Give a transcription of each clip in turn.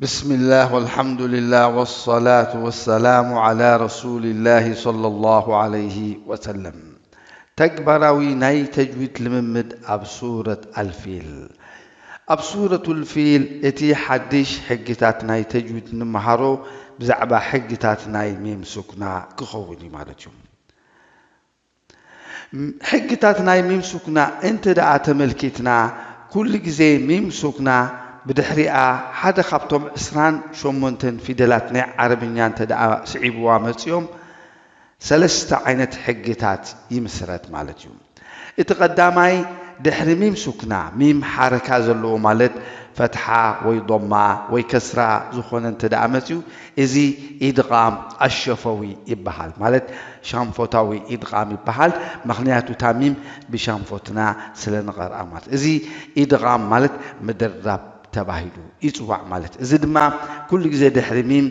ብስሚላህ ወልሓምዱሊላህ ወሰላቱ ወሰላሙ ዓላ ረሱሊላህ ሰለላሁ ዓለይሂ ወሰለም። ተግባራዊ ናይ ተጅዊድ ልምምድ ኣብ ሱረት ኣልፊል። ኣብ ሱረቱል ፊል እቲ ሓድሽ ሕግታት ናይ ተጅዊድ ንምሃሮ ብዛዕባ ሕግታት ናይ ሚም ሱክና ክኸውን እዩ ማለት እዩ። ሕግታት ናይ ሚም ሱክና እንተ ደኣ ተመልኪትና፣ ኩሉ ግዜ ሚም ሱክና ብድሕሪኣ ሓደ ካብቶም ዕስራን ሸሞንተን ፊደላት ናይ ዓረብኛ እንተ ደኣ ስዒብዋ መጺኦም፣ ሰለስተ ዓይነት ሕግታት ይምስረት ማለት እዩ። እቲ ቀዳማይ፣ ድሕሪ ሚም ሱክና፣ ሚም ሓረካ ዘለዎ ማለት ፈትሓ ወይ ዶማ ወይ ከስራ ዝኾነ እንተ ደኣ መጺኡ፣ እዚ ኢድቓም ኣሸፈዊ ይበሃል። ማለት ሻንፎታዊ ኢድቓም ይበሃል። ምኽንያቱ እታ ሚም ብሻንፎትና ስለ ንቐርኣ ማለት። እዚ ኢድቓም ማለት ምድርራብ ተባሂሉ ይጽዋዕ ማለት። እዚ ድማ ኩሉ ግዜ ድሕሪ ሚም፣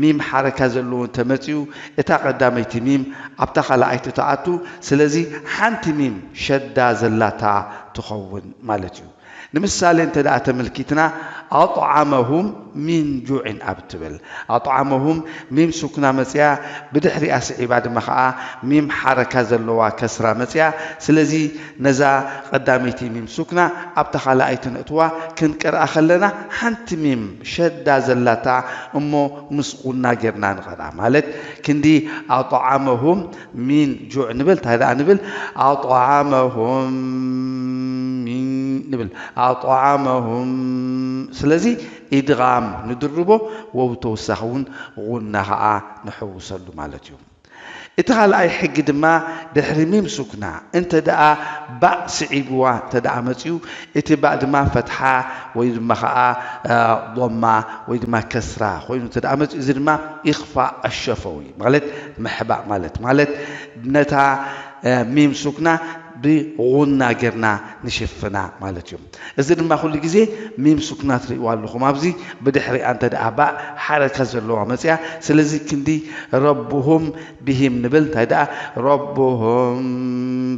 ሚም ሓረካ ዘለዎ እንተመጺኡ፣ እታ ቀዳመይቲ ሚም ኣብታ ካልኣይቲ ትኣቱ። ስለዚ ሓንቲ ሚም ሸዳ ዘላታ ትኸውን ማለት እዩ። ንምሳሌ እንተ ደኣ ተመልኪትና፣ ኣጥዓመሁም ሚን ጁዕን ኣብ ትብል፣ ኣጥዓመሁም ሚም ሱክና መጽያ፣ ብድሕሪኣ ስዒባ ድማ ኸኣ ሚም ሓረካ ዘለዋ ከስራ መጽያ። ስለዚ ነዛ ቀዳመይቲ ሚም ሱክና ኣብታ ካልኣይቲ ነእትዋ፣ ክንቀርኣ ከለና ሓንቲ ሚም ሸዳ ዘላታ እሞ ምስ ቁና ጌርና ንቐርኣ። ማለት ክንዲ ኣጥዓመሁም ሚን ጁዕ ንብል፣ እንታይ ደኣ ንብል? ኣጥዓመሁም ሚን ንብል። ኣጥዓመሁም። ስለዚ ኢድቓም ንድርቦ፣ ወው ተወሳኺ እውን ቁና ኸኣ ንሕውሰሉ ማለት እዩ። እቲ ካልኣይ ሕጊ ድማ ድሕሪ ሚም ሱክና እንተ ደኣ ባእ ስዒብዋ እንተ ደኣ መጺኡ፣ እቲ ባእ ድማ ፈትሓ ወይ ድማ ኸኣ፣ እ፣ ዶማ ወይ ድማ ከስራ ኮይኑ እንተ ደኣ መጺኡ፣ እዚ ድማ ኢኽፋእ ኣሸፈዊ ማለት ምሕባእ ማለት፣ ማለት ነታ፣ እ፣ ሚም ሱክና ብጉና ጌርና ንሽፍና ማለት እዩ። እዚ ድማ ኩሉ ግዜ ሚም ሱክና ትርእይዋ ኣለኹም። ኣብዚ ብድሕሪኣ እንተ ደኣ ባእ ሓረካ ዘለዋ መጽያ፣ ስለዚ ክንዲ ረቡሁም ብሂም ንብል፣ እንታይ ደኣ ረቡሁም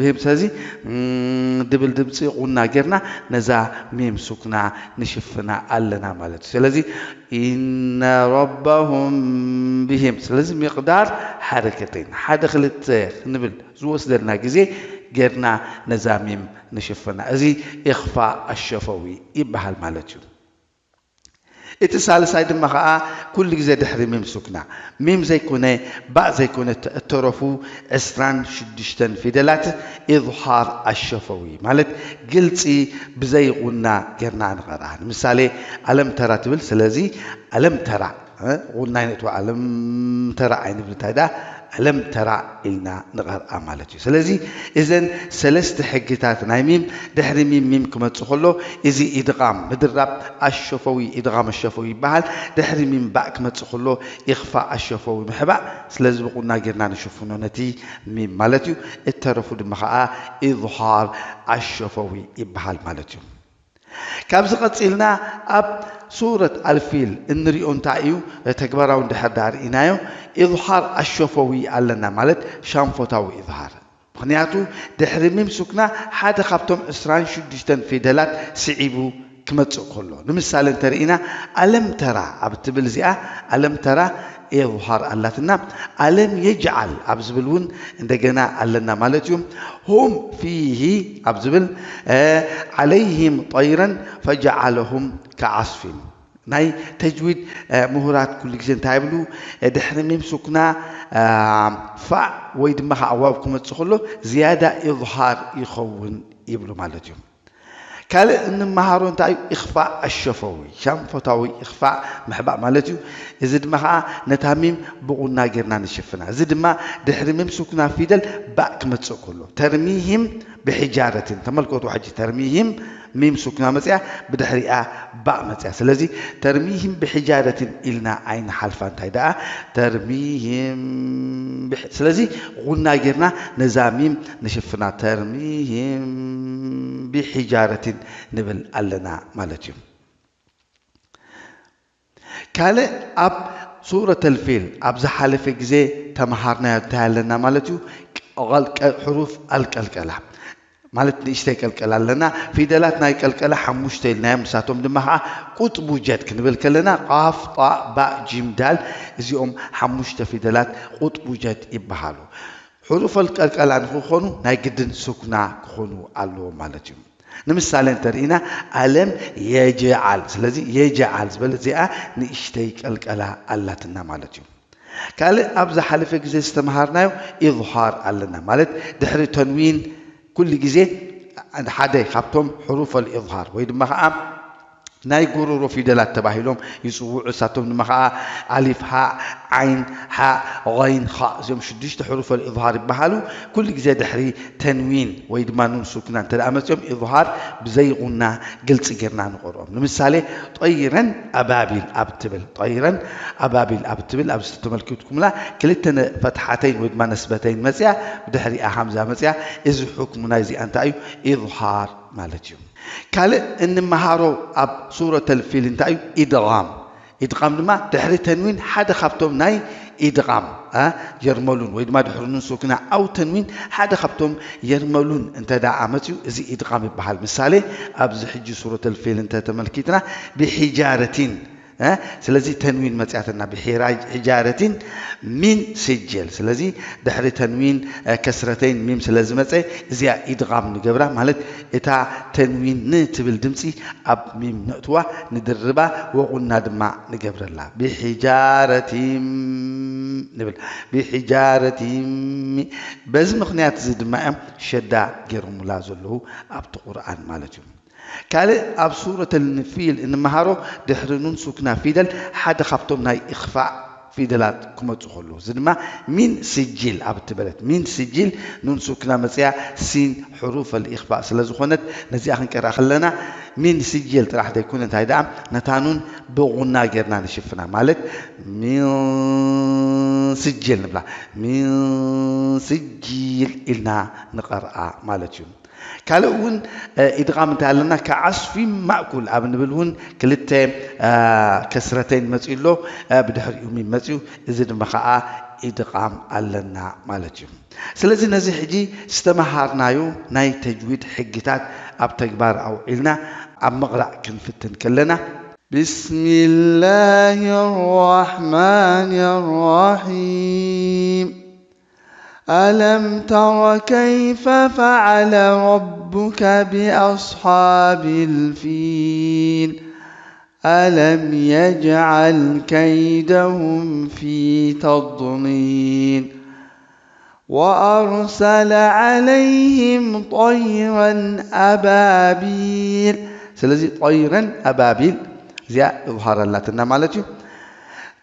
ብሂም። ስለዚ፣ እም፣ ድብል ድምጺ ቁና ጌርና ነዛ ሚም ሱክና ንሽፍና ኣለና ማለት እዩ። ስለዚ ኢነ ረበሁም ብሂም። ስለዚ ሚቕዳር ሓረከተይን፣ ሓደ ክልተ ክንብል ዝወስደልና ግዜ ጌርና ነዛ ሚም ንሽፍና። እዚ ኢኽፋእ ኣሸፈዊ ይበሃል ማለት እዩ። እቲ ሳልሳይ ድማ ኸኣ ኩሉ ግዜ ድሕሪ ሚም ሱክና፣ ሚም ዘይኮነ፣ ባእ ዘይኮነ፣ እተ-፣ እተረፉ ዕስራን ሽዱሽተን ፊደላት ኢዝሃር ኣሸፈዊ፣ ማለት ግልጺ ብዘይ ቁና ጌርና ንቐርኣ። ንምሳሌ፣ ኣለም ተራ ትብል፣ ስለዚ ኣለም ተራ፣ እ፣ ቁና ኣይነእትዋ፣ ኣለም ተራ ኣይንብል፣ እንታይ ደኣ ኣለም ተራ ኢልና ንቐርኣ ማለት እዩ። ስለዚ እዘን ሰለስተ ሕግታት ናይ ሚም ድሕሪ ሚም፣ ሚም ክመጽእ ከሎ፣ እዚ ኢድቓም ምድራብ ኣሸፈዊ፣ ኢድቓም ኣሸፈዊ ይበሃል። ድሕሪ ሚም ባእ ክመጽእ ከሎ፣ ኢኽፋእ ኣሸፈዊ ምሕባእ። ስለዚ ብቁና ጌርና ንሽፍኖ ነቲ ሚም ማለት እዩ። እተረፉ ድማ ኸኣ ኢዝሃር ኣሸፈዊ ይበሃል ማለት እዩ። ካብዚ ቀጺልና ኣብ ሱረት ኣልፊል እንሪኦ እንታይ እዩ? ተግባራዊ እንድሕር ደኣ ርኢናዮ፣ ኢዝሃር ኣሸፈዊ ኣለና፣ ማለት ሻንፎታዊ ኢዝሃር። ምኽንያቱ ድሕሪ ሚም ሱክና ሓደ ካብቶም ዕስራን ሽዱሽተን ፊደላት ስዒቡ ክመጽእ ከሎ። ንምሳሌ እንተርኢና፣ ኣለም ተራ ኣብ እትብል እዚኣ፣ ኣለም ተራ ኢዝሃር ኣላትና። ኣለም የጅዓል ኣብ ዝብል እውን እንደገና ኣለና ማለት እዩ። ሁም ፊሂ ኣብ ዝብል፣ እ፣ ዓለይሂም ጠይረን ፈጀዓለሁም ከዓስፊን። ናይ ተጅዊድ፣ እ፣ ምሁራት ኩሉ ግዜ እንታይ ይብሉ? እ፣ ድሕሪ ሚም ሱክና፣ እ፣ ፋእ ወይ ድማ ከዓ ዋው ክመጽእ ከሎ ዝያዳ ኢዝሃር ይኸውን ይብሉ ማለት እዩ። ካልእ እንመሃሮ እንታይ እዩ? ኢኽፋእ ኣሸፈዊ፣ ሻንፎታዊ ኢኽፋእ ምሕባእ ማለት እዩ። እዚ ድማ ከዓ ነታ ሚም ብቑና ጌርና ንሽፍና። እዚ ድማ ድሕሪ ሚም ሱክና ፊደል ባእ ክመጽእ ከሎ፣ ተርሚሂም ብሒጃረትን። ተመልከቱ ሕጂ፣ ተርሚሂም ሚም ሱክና መጽያ፣ ብድሕሪኣ ባእ መጽያ። ስለዚ ተርሚሂም ብሒጃረትን ኢልና ኣይንሓልፋ። እንታይ ደኣ? ተርሚሂም ብሕ-፣ ስለዚ ቁና ጌርና ነዛ ሚም ንሽፍና። ተርሚሂም ብሒጃረትን ንብል ኣለና ማለት እዩ። ካልእ ኣብ ሱረተል ፊል ኣብ ዝሓለፈ ግዜ ተመሃርናዮ እንታይ ኣለና ማለት እዩ? ቀል-፣ ቀ-፣ ሕሩፍ ኣልቀልቀላ። ማለት ንእሽተይ ቀልቀላ ኣለና። ፊደላት ናይ ቀልቀላ ሓሙሽተ ኢልናዮም። ንሳቶም ድማ ከዓ ቁጥቡ ጀድ ክንብል ከለና ቃፍ፣ ጣእ፣ ባእ፣ ጂም፣ ዳል፣ እዚኦም ሓሙሽተ ፊደላት ቁጥቡ ጀድ ይበሃሉ። ሕሩፈል ቀልቀላ ንክኾኑ ናይ ግድን ሱክና ክኾኑ ኣለዎም ማለት እዩ። ንምሳሌ እንተርኢና ኣለም የጀዓል። ስለዚ የጀዓል ዝበለ እዚኣ ንእሽተይ ቀልቀላ ኣላትና ማለት እዩ። ካልእ ኣብ ዝሓለፈ ግዜ ዝተምሃርናዮ ኢዝሃር ኣለና። ማለት ድሕሪ ተንዊን ኩሉ ግዜ ሓደ ካብቶም ሕሩፈል ኢዝሃር ወይ ድማ ከዓ ናይ ጎሮሮ ፊደላት ተባሂሎም ይጽውዑ። እሳቶም ድማ ከዓ ኣሊፍ፣ ሃእ፣ ዓይን፣ ሓእ፣ ገይን፣ ኻእ። እዚኦም ሽዱሽተ ሕሩፈል ኢዝሃር ይበሃሉ። ኩሉ ግዜ ድሕሪ ተንዊን ወይ ድማ ኑን ሱክና እንተ ደኣ መጺኦም ኢዝሃር ብዘይ ጉና ግልጺ ጌርና ንቐርኦም። ንምሳሌ ጠይረን ኣባቢል ኣብ ትብል፣ ጠይረን ኣባቢል ኣብ ትብል ኣብዚ ተመልኪትኩምላ ክልተ ነ-፣ ፈትሓተይን ወይ ድማ ነስበተይን መጽያ፣ ብድሕሪኣ ሃምዛ መጽያ። እዚ ሕክሙ ናይዚኣ እንታይ እዩ? ኢዝሃር ማለት እዩ። ካልእ እንመሃሮ ኣብ ሱረተል ፊል እንታይ እዩ? ኢድጋም። ኢድጋም ድማ ድሕሪ ተንዊን ሓደ ካብቶም ናይ ኢድጋም፣ አ፣ የርመሉን ወይ ድማ ድሕሪ ኑን ሱክና ኣው ተንዊን ሓደ ካብቶም የርመሉን እንተ ደኣ መጽዩ እዚ ኢድጋም ይበሃል። ምሳሌ ኣብዚ ሕጂ ሱረተል ፊል እንተ ተመልኪትና ብሒጃረቲን፣ እ፣ ስለዚ ተንዊን መጽያትና ብሒራ-፣ ሒጃረቲን ሚን ስጅል። ስለዚ ድሕሪ ተንዊን፣ እ፣ ከስረተይን ሚም ስለ ዝመጸ እዚኣ ኢድጋም ንገብራ ማለት እታ ተንዊን ን ትብል ድምጺ ኣብ ሚም ነእትዋ፣ ንድርባ፣ ወጉና ድማ ንገብረላ። ብሒጃረቲን ንብል። ብሒጃረቲን ሚ-፣ በዚ ምኽንያት እዚ ድማ እዮም ሸዳ ገይሮሙላ ዘለዉ ኣብቲ ቁርኣን ማለት እዩ። ካልእ ኣብ ሱረተል ፊል እንመሃሮ ድሕሪ ኑን ሱክና ፊደል ሓደ ካብቶም ናይ ኢኽፋእ ፊደላት ክመጹ ከለዉ፣ እዚ ድማ ሚን ስጂል ኣብ እትበለት፣ ሚን ስጂል ኑን ሱክና መጽያ ሲን ሕሩፈል ኢኽፋእ ስለ ዝኾነት፣ ነዚኣ ክንቀርኣ ከለና ሚን ስጂል ጥራሕ ዘይኮነ እንታይ ደኣ ነታ ኑን ብጉና ጌርና ንሽፍና። ማለት ሚን ስጂል ንብላ፣ ሚን ስጂል ኢልና ንቐርኣ ማለት እዩ። ካልእ እውን፣ እ፣ ኢድጋም እንታይ ኣለና? ከዓስፊ ማእኩል ኣብ ንብል እውን ክልተ፣ እ፣ ከስረተይን መጺኡ ኣሎ፣ እ፣ ብድሕሪኡ ሚም መጺኡ፣ እዚ ድማ ኸዓ ኢድጋም ኣለና ማለት እዩ። ስለዚ ነዚ ሕጂ ዝተመሃርናዮ ናይ ተጅዊድ ሕግታት ኣብ ተግባር ኣውዒልና ኣብ ምቕራእ ክንፍትን ከለና፣ بسم الله الرحمن الرحيم. ألم تر كيف فعل ربك بأصحاب الفيل؟ ألم يجعل كيدهم في تضليل؟ وأرسل عليهم طيرا أبابيل. ስለዚ ጠይረን ኣባቢል እዚኣ እብሃር ኣላትና ማለት እዩ።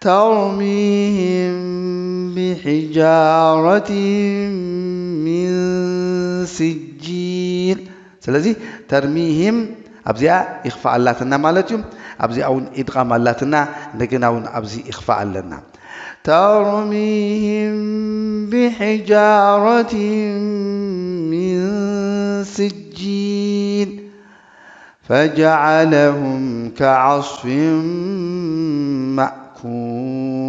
ترميهم بحجارة من سجيل. ስለዚ ተርሚሂም ኣብዚኣ ኢኽፋእ ኣላትና ማለት እዩ። ኣብዚኣ እውን ኢድቓም ኣላትና፣ እንደገና እውን ኣብዚ ኢኽፋእ ኣለና። ترميهم بحجارة من سجيل فجعلهم كعصف مأكول.